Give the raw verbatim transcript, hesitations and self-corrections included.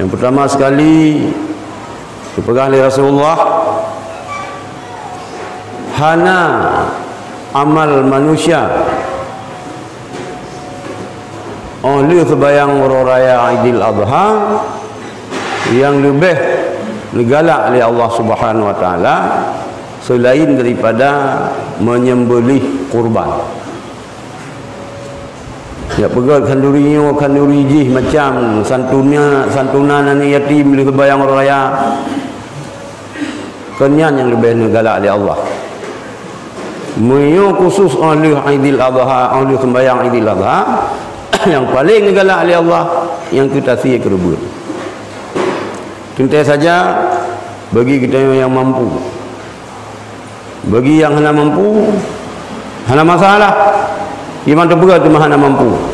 Nyang peutama sekali, geupeugah lé Rasulullah, hana amal manusia óh lheueh seubayang uroe raya Idul Adha nyang leubeh neugalak lé Allah Subhanahu wa Taala seulaén daripada menyembelih kurban. Jak peugét khanduri nyoe, khanduri jih, macam santunan, santunan aneuk yatim lheueh seubayang uroe raya. Kon nyan nyang leubeh neugalak lé Allah. Meunyoe khusus óh lheueh Idul Adha, óh lheueh seumayang Idul Adha, nyang paleng neugalak lé Allah, nyang keu tasie keureubeuen. Teuntée saja bagi geutanyoe nyang mampu. Bagi nyang hana mampu, hana masalah. Iman teupeugah teuma hana mampu.